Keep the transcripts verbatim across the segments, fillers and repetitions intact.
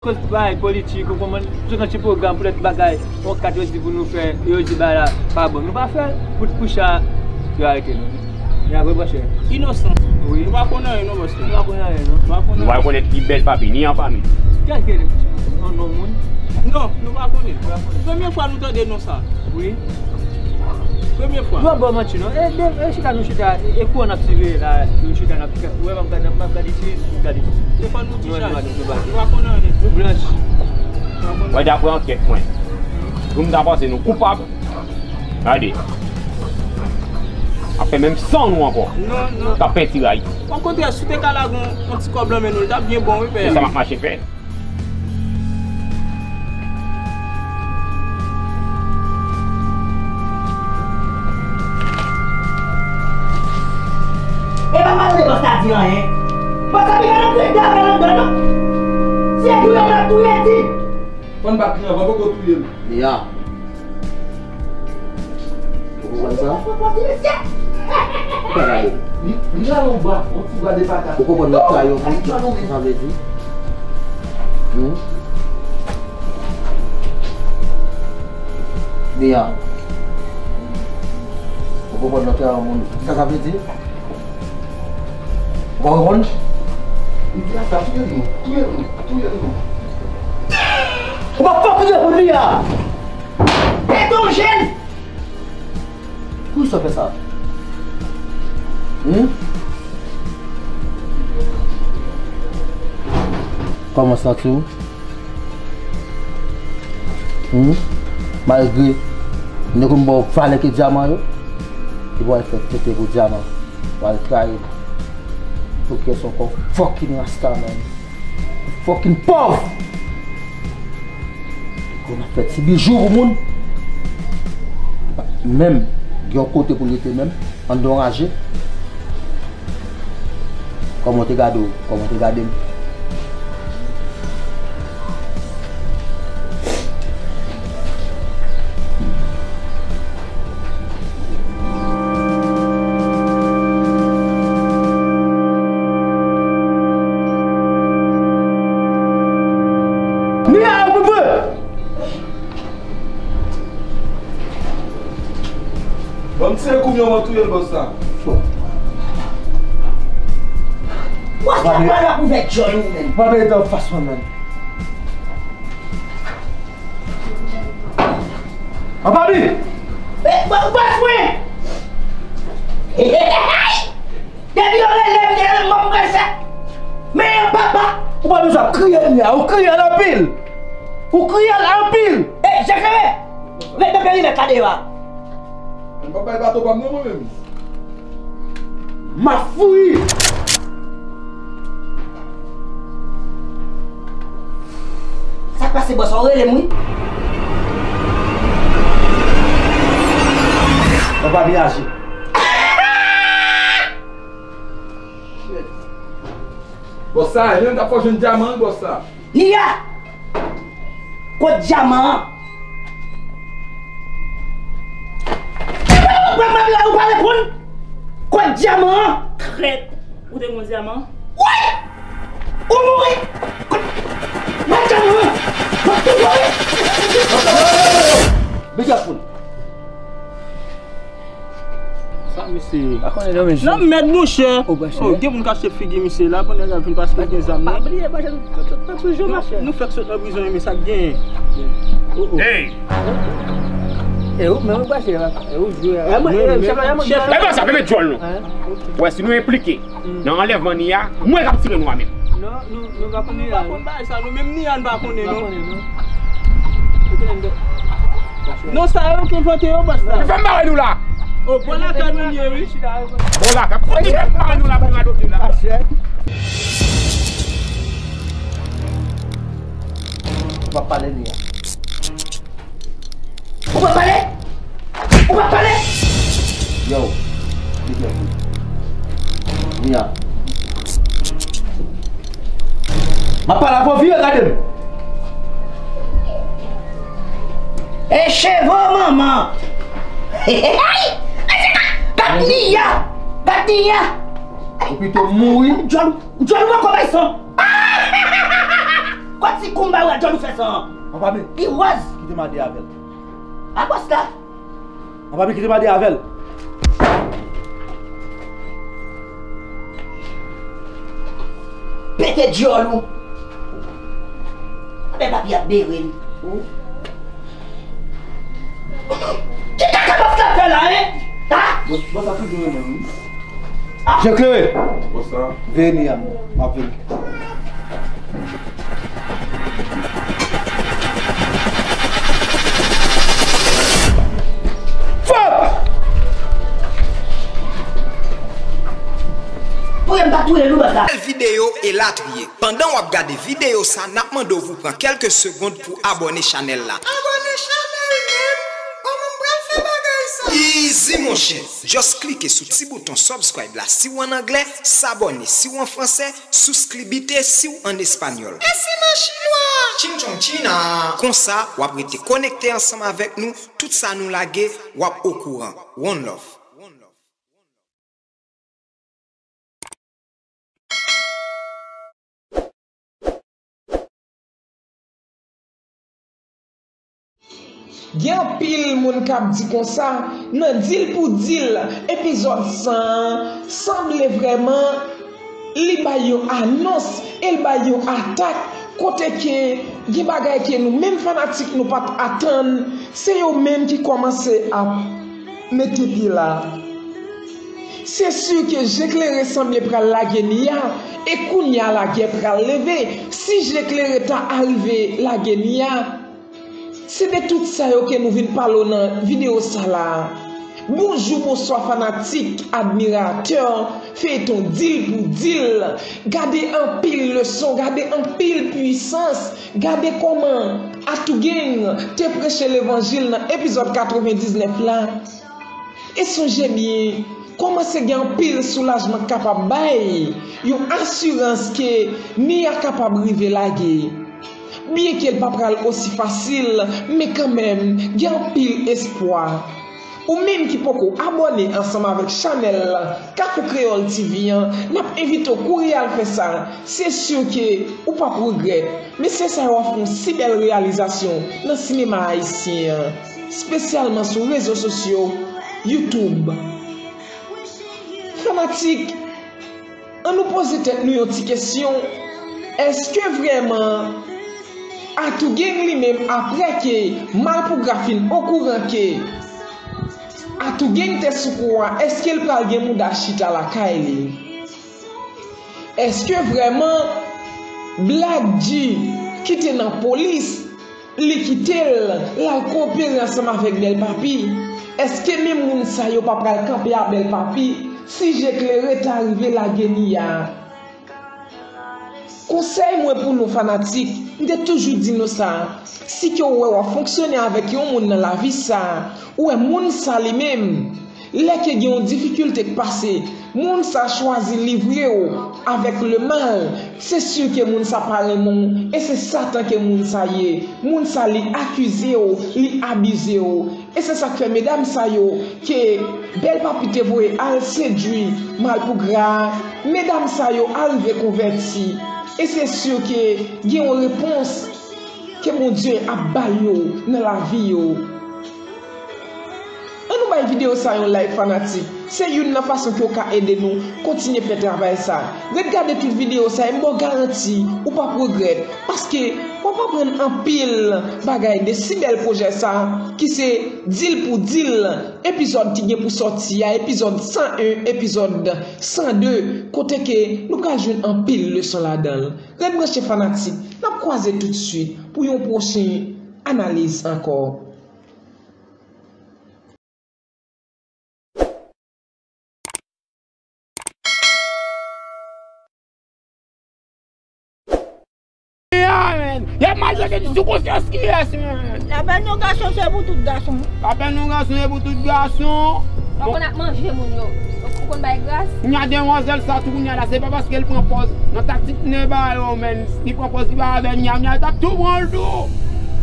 Bay politik, ou konprann? Tout yon ti pwogram pou lòt bagay, yon kat yo di pou nou fè, yo di bagay la pa bon. Nou pa fè l, pou, pou sa, yo arete nou. Wi, a vre, monchè. Inosan. Wi. Nou pa konn anyen, non, bòs la. Nou pa konn anyen, non. Nou pa konn anyen. Nou pa rekonèt pi bèl papi, ni an fanmi. Kèlke non, non moun. Non, nou pa konnen. Nou pa konnen. Premye fwa nou tande non sa. Wi. Premye fwa. Nou ap ba w manti, non. E, de, e chita nou chita, e, e kou an ap tire la, nou chita n ap, ou wè, m ap gade, m ap gade isit, m ap gade isit. Telefòn nou ti chaje. Nou pa konn anyen. Nou blanch. Mwen, daprè ankèt mwen, pou m ta panse nou koupab, gade. Ap fè menm san nou ankò. Non, non. T ap fè tiray. Okontrè, si w te ka lage yon, yon ti kòb nan men nou, l t ap byen bon, wi, pè. Se sa m ap mache fè. E pa pale de bòs la di anyen. Bòs la pi ka nan kri dapè anndan, non. Si e touye w, l ap touye di. Fò n bat li anvan, poko touye l. Li a. Ou konprann sa? Ou pa gade. Li, li rale yon bra, yon ti bra de pata. Ou konprann lòt sa yo, wi? Sa sa vle di? Hmm? Li a. Ou konprann lòt sa yo, moun? Sa sa vle di? Ou pa konprann? Li di a sa, touye nou, touye nou, touye nou. Ou pa fòk touye pou li a! Tèt yon jèn! Poukisa w fè sa? Hmm? Kòman w santi w? Hmm? Malgre nou konn ba w valè ke dyaman yo, epi w al fè tete pou dyaman. W al trayi. Pou kiyès ankò? Fucking Rasta, man. Fucking pòv! Kon ap fè ti bijou pou moun. Menm, gen yon kote pou l rete menm, anndan yon raje. Kòman w te gade w? Kòman w te gade m? Mia, okipe! Ban m tire kou m yo, mwen touye l, bòs la. Bòs la pale ak ouvè djòl ou menm. Pa mete anfas mwen, menm. Anpabi! Eh, ba, ba, fwen! Depi yo rele m, depi m ap pral fè. Men yon papa! Ou pa bezwen ap kriye li a, ou kriye l anpil! Ou kriye l anpil! Eh, Jakere! Ret nan perimèt la deyò a! M p ap bay bato pa m non, mwen menm. Mafoui! Sa k pase, bòs? Ou rele m, wi. Ou pa byen aji. Bòs sa, e menm k ap fè w jwenn dyaman, bòs sa. Nia! Kot dyaman an? Ou pa reponn? Kot dyaman an? Trèt! Ou te gon dyaman? Woy! Ou mouri! Kot, kot dyaman an? Kot, kot, kot? Big up pou l. Sa misye a konnen nan men jan. Nan mèd, monchè. Oh, gen moun k achte figi misye la, bon, nèg la vin paske gen zam nan. Pa bliye, monchè, nou, nou, nou toujou, monchè. Nou fèk sot nan prizon, men sa k genyen. Oh, oh. Hey! E ou menm, ou brache la. E ou jwe a. E mwen, e mwen, chèf la, e mwen. Chèf la, sa fè met djòl nou. Wè, si nou enplike nan anlèvman Nia, mwen k ap tire nou a menm. Non, nou, nou pa konnen. Nou pa konn bagay sa, nou menm Nia, nou pa konnen, non. Non, sa yo ki envante yo, bòs la. Ki fè m bare nou la? O, bon lakay nou ye, wi. Bon lakay. Ki fè m bare nou la pou nou adopte la? Ou pa pale Nia. Ou pa pale? Ou pa pale? Yo, be careful. Nia. M ap pale avè w, vire gade m. E cheve manman. Gad Nia. Gad Nia. Ou pito mouri. Djòl, djòl ou poko bay son. Ti koumba ou a djòl ou fè sa an. An pa men. Li wòz. Kite m ale avè l. A bòs la. An pa men, kite m ale avè l. Pete djòl ou. Anben papi ap bere l. Ki kaka bòs la fè la, en? Ha? Bòs, bòs la toujou renmen m, wi. Jeklere! Bòs la. Vini, a m ap vini. Fòk! Pou m pa touye nou, bòs la. Bèl videyo elatriye. Pandan w ap gade videyo sa, n ap mande w pou pran kèlke segonn pou abòne chanèl la. Abòne chanèl menm? Kòman m pral fè bagay sa? Easy, monchè! Just klike sou ti bouton subscribe la si w ann anglè, s'abonner si w an fransè, suscribite si w ann espanyòl. E si m an chinwa? Ching chong china! Konsa, w ap rete konekte ansanm avèk nou, tout sa nou lage, w ap okouran. One love. Gen anpil moun k ap di konsa, nan Dil pou Dil, epizòd san an, sanble vrèman li bay yon anons e l bay yon atak, kote ke gen bagay ke nou menm fanatik nou pa t atann, se yo menm ki kòmanse ap mete pye la. Se si ke Jeklere sanble pral lage Nia, e kounye a lagè pral leve. Si Jeklere ta arive lage Nia, se de tout sa yo ke nou vin pale w nan videyo sa la. Bonjou, bonswa fanatik, admiratè feyton Dil pou Dil. Gade anpil leson, gade anpil pwisans, gade kòman Atougang te preche levanjil nan epizòd katrevendiznèf la. E sonje byen, kòmanse gen anpil soulajman k kapab bay yon asirans ke Nia kapab rive lage. Byenke l pa pral osi fasil, men kanmenm, gen anpil espwa. Ou menm ki poko abòne ansanm avèk chanèl Kafou Kreyòl T V an, n ap envite w kouri al fè sa. Se si ke ou p ap regrèt. Mesye sa yo ap fè yon si bèl reyalizasyon nan sinema ayisyen an, espesyalman sou rezo sosyo YouTube. Fanatik, ann nou poze tèt nou yon ti kesyon. Èske vrèman Atougang li menm, apre ke Malpougra fin okouran ke Atougang te sou kou a, èske l pral gen mouda chita lakay li? Èske vrèman Black G ki te nan polis, li kite l, l al koopere ansanm avèk Bèl Papi? Èske menm moun sa yo pa pral kanpe a Bèl Papi si Jeklere ta rive lage Nia? Konsèy mwen pou nou fanatik, m te toujou di nou sa, si ke w wè w ap fonksyone avèk yon moun nan lavi sa, ou wè moun sa li menm, lè ke gen yon difikilte k pase, moun sa chwazi livre w avèk lemal, se si ke moun sa pa renmen w, e se Satan ke moun sa ye. Moun sa li akize w, li abize w. E se sa k fè medam sa yo ke Bèl Papi te voye al sedui Malpougra a, medam sa yo arive konvèti. E se si ke gen yon repons ke Bondye ap ba yo nan lavi yo. Ann nou bay videyo sa yon like fanatik. Se youn nan fason ke w ka ede nou kontinye fè travay sa. Ret gade tout videyo sa e m ba w garanti ou p ap regrèt. Paske w ap aprann anpil bagay de si bèl pwojè sa ki se Dil pou Dil, epizòd ki gen pou sòti a, epizòd san en, epizòd san de, kote ke nou pral jwenn anpil leson ladan l. Ret branche fanatik, n ap kwaze toutswit pou yon pwochen analiz ankò. Ya, men. Y ap maltrete nou sou konsyans kiyès, men? Labèl nou gason, se pou tout gason. Labèl nou gason, se pou tout gason. Ou konn ap manje moun yo. Ou konn bay gras. Kounya demwazèl sa tou kounya la, se pa paske l pran pòz nan taktik nèg ba yo, men. Li pran pòz li pa avè Nia, Nia t ap tou pran l tou.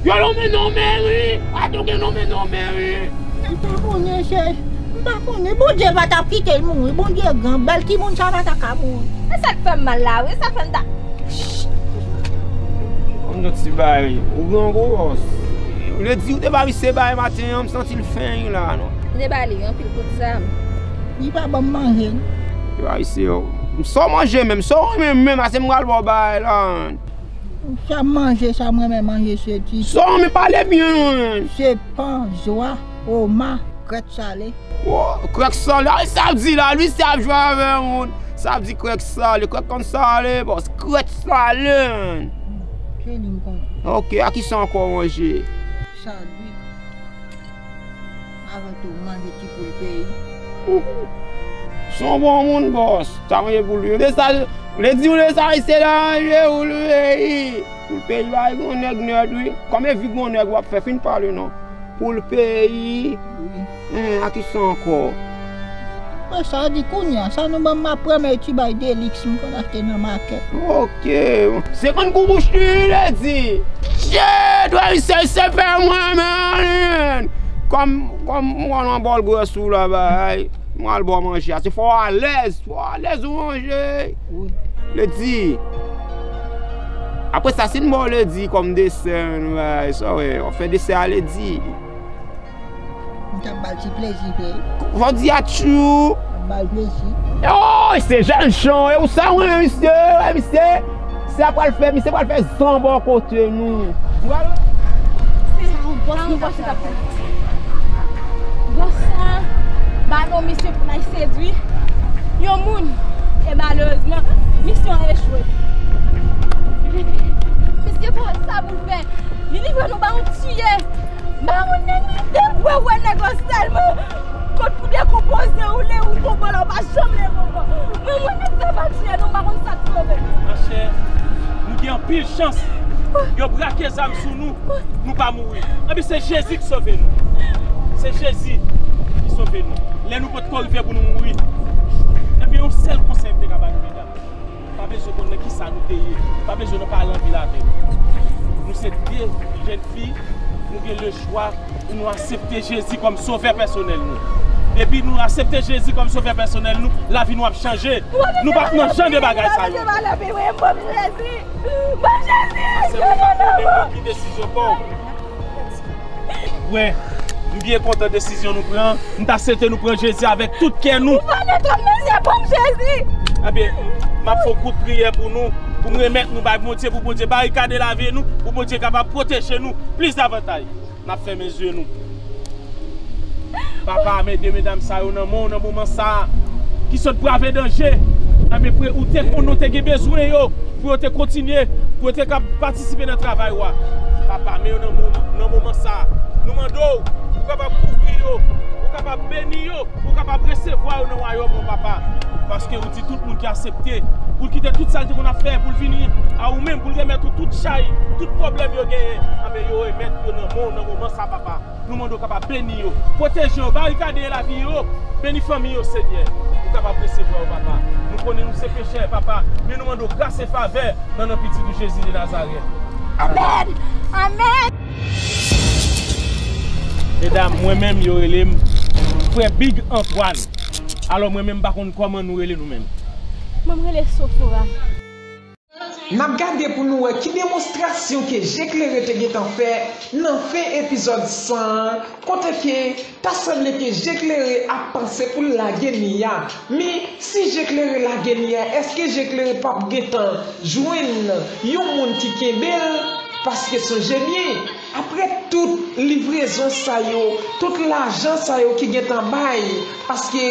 Yo lonmen non meri. Atougang lonmen non meri. M pa konnen, se, m pa konnen. Bondye pa t ap kite l mouri. Bondye gran, bèl timoun sa pa ta ka mouri. E sa k fè m mal la, wi. E sa k fè m ta... Yon ti bay, ou gen yon gwo bòs. Ledi, ou te ba misye bay maten an, m santi l fen la, non. M te ba li anpil kout zam. Li pa ban m manje, non. Ou te ba misye, yo. M sa w manje menm, sa w renmen menm, ase m pral ba w bay la. Sa m manje, sa m renmen manje, se ti. Sa w renmen pale byen, non. Se pan, zwa, oma, krèt sale. Wo, krèk sale. Ay, sa ap di la, li se ap jwe avè moun. Sa ap di krèk sale. Krèk konn sale, bòs. Krèk sale. Se li m konnen. Ok, a ki sa ankò w manje? Sadwit. Avè tou, manje ti poul peyi. Se yon bon moun, bòs. Sa manje poul peyi. De sa, le di w de sa, se la manje poul peyi. Poul peyi, bay grann nèg nèd, wi. Kòm e vi grann nèg w ap fè, fin pale non. Poul peyi. Wi. Hen, a ki sa ankò? Mwen sa di kounye a, sa nou ban m ap pran, men ti bay deliks m konn achte nan makèt. Ok. Senkant goud bouch li, li di. Shit, wè, se, se pè mwen, man. Kòm, kòm mwen nan bòl gwès ou la, bay. Mwen al ba w manje a. Se fò w alèz, fò w alèz ou manje. Wi. Ledi. Apre sa, si n ba w ledi kòm desè, bay, sa w wè, w ap fè desè a ledi. M t ap ba l ti plezi, pe. Jodi a tchou. M ap ba l plezi. Oh, se jèn jan, e ou sa, wi, misye, wi, misye. Se ap pral fè, misye pral fè zanbò kote nou. Ou pral Se sa, bòs nou panse t ap fè. Bòs sa, ba nou misye pou n al sedwi yon moun. E malerezman, misyon an echwe. Misye pa wè sa pou l fè. Li livre nou ba yon tiye. Ba yon nèg li te bwè wè nèg lan sèlman. Kot pou dekonpoze ou le ou konpò la, ou pa janm leve ankò. Mwen, mwen, nèg sa pa tiye nou, m pa konn sa k sove. Monchè, nou gen anpil chans. Yo brake zam sou nou, nou pa mouri. Anpi se Jezi ki sove nou. Se Jezi ki sove nou. Lè nou potko rive pou nou mouri. Ebyen, yon sèl konsèy m te ka ba nou, medam. Pa bezwen konn nan kisa nou te ye. Pa bezwen nan pale anpil avè nou. Nou se de jèn fi, nou gen lechwa pou nou aksepte Jezi kòm sovè pèsonèl nou. Depi nou aksepte Jezi kòm sovè pèsonèl nou, lavi nou ap chanje. Nou p ap nan jan de bagay sa yo. Ban m Jezi! Ban m Jezi! Sèlman pa konnen ki desizyon pa w. Wè, m byen kontan desizyon nou pran. M ta swete nou pran Jezi avèk tout kè nou. Ou pa gen twòp mizè pou m, Jezi. Ebyen, m ap fè yon kout priyè pou nou, pou m remèt nou bay Bondye, pou Bondye barikade lavi nou, pou Bondye kapab pwoteje nou plis davantay. N ap fèmen zye nou. Papa, men de medam sa yo nan men w nan moman sa a, ki sot brave danje. Ebyen, pre-, ou te konnen w te gen bezwen yo. Pou yo te kontinye, pou yo te ka patisipe nan travay ou a. Papa, men yo nan mo-, nan moman sa a. Nou mande w pou w kapab kouvri yo, pou w kapab beni yo, pou w kapab resevwa yo nan wayòm ou, papa. Paske ou di tout moun ki aksepte, pou l kite tout sa l te konn ap fè, pou l vini a ou menm, pou l remèt ou tout chay, tout pwoblèm yo genyen, anben yo remèt yo nan men w nan moman sa a, papa. Nou mande w kapab beni yo, pwoteje yo, barikade lavi yo, beni fanmi yo, Senyè. Ou kapab resevwa yo, papa. Nou konnen nou se pechè, papa, men nou mande w gras e favè nan non Pitit ou Jezi de Nazarèt. Amèn. Amèn. Medam, mwen menm, yo rele m Frè Big Antoine. Alò, mwen menm, m pa konn kòman nou rele nou menm. Mwen, m rele Sofora. N ap gade pou nou wè ki demonstrasyon ke je klere te gentan fè nan fen epizòd san an, kote ke ta sanble ke je klere ap panse pou l lage Nia. Men, si je klere lage Nia, èske je klere p ap gentan jwenn yon moun ki kenbe l? Paske sonje byen, apre tout livrezon sa yo, tout lajan sa yo ki gentan bay, paske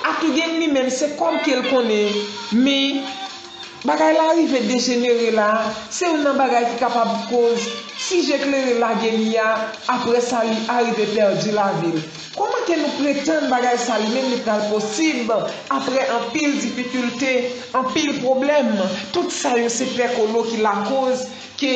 Atougang li menm, se kòb ke l konnen, men Bagay la rive dejenere la, se youn nan bagay ki kapab koz si je klere lage Nia, apre sa li arive pèdi lavi l. Kòman ke nou pretann bagay sa li menm li pral posib apre anpil difikilte, anpil pwoblèm? Tout sa yo se pè Kolo ki lakoz ke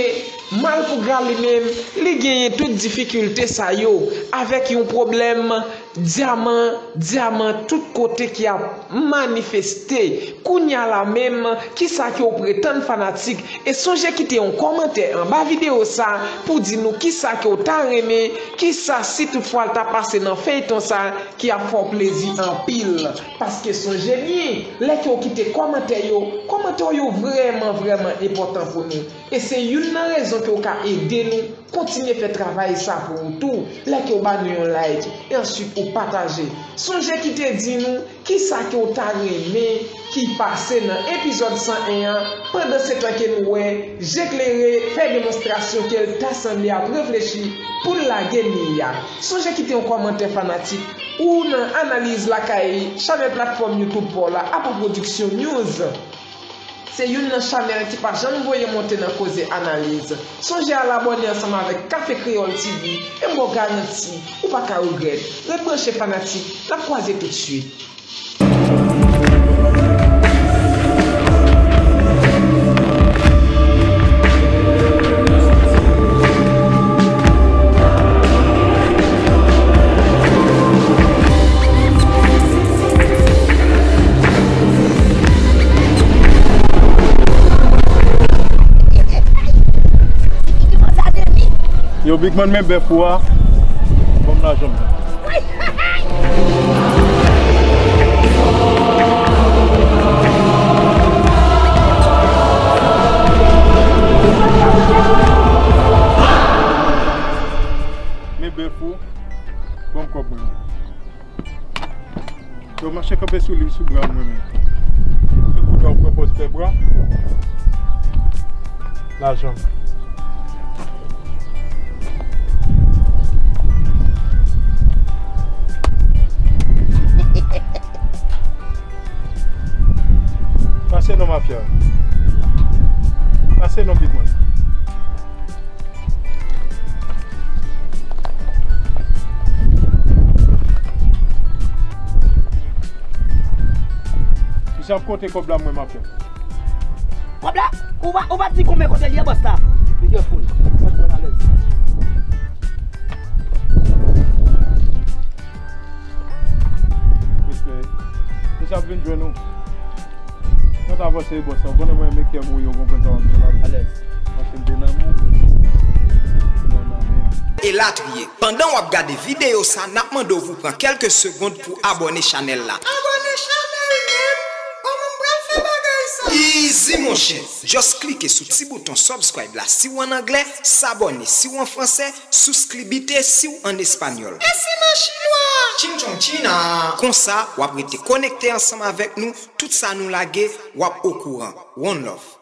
Malpougra li menm, li genyen tout difikilte sa yo avèk yon pwoblèm Dyaman, dyaman tout kote ki ap manifeste. Kounye a la menm, kisa ke w pretann fanatik? E sonje kite yon kòmantè anba videyo sa pou di nou kisa ke w ta renmen, kisa si toutfwa l ta pase nan feyton sa ki ap fè w plezi anpil. Paske sonje byen, lè ke w kite kòmantè yo, kòmantè yo vrèman, vrèman enpòtan pou nou. E se youn nan rezon ke w ka ede nou kontinye fè travay sa pou ou tou, lè ke w ba nou yon like, e answit ou pataje. Sonje kite di nou kisa ke w ta renmen ki pase nan epizòd san en an, pandan se tan ke nou wè Je Klere fè demonstrasyon ke l ta sanble ap reflechi pou l lage Miya. Sonje kite yon kòmantè fanatik ou nan analiz lakay chanèl platfòm YouTube pa w la, Apo Production News. Se youn nan chanèl ki pa janm voye monte nan koze analiz. Sonje al abòne ansanm avèk Kafe Kreyòl T V, e m ba w garanti, ou pa ka regrèt. Ret branche fanatik, n ap kwaze toutswit. Yo, Big Man, men bèf ou a. Ban m lajan m. Men bèf ou. Ban m kòb mwen. Yo, mache kanpe sou li, sou bra mwen menm. Se kou dwa w pran pòz pè bwa. Lajan. Pase non, mafya. Pase non, Big Man. Misye ap konte kòb la, mwen, mafya. Kòb la? Ou pa, ou pa di konbyen kote l ye, bòs la? Be careful. Mèt mwen alèz. Respè. Misye ap vin jwenn ou. Mwen ta panse, bòs, sa, w konnen mwen renmen kè mwen, yo konprann sa w ap di la. Alèz. Paske m te nan men w. Non, nan men m. Elatriye. Pandan w ap gade videyo sa, n ap mande w pou pran kèlke segonn pou abòne chanèl la. Abòne chanèl menm? Kòman m pral fè bagay sa? Easy, monchè. Just klike sou ti bouton subscribe la si w ann anglè, s'abonner si w an fransè, suscribite si w ann espanyòl. E si m an chinwa? Ching chong china. Konsa, w ap rete konekte ansanm avèk nou, tout sa nou lage, w ap okouran. One love.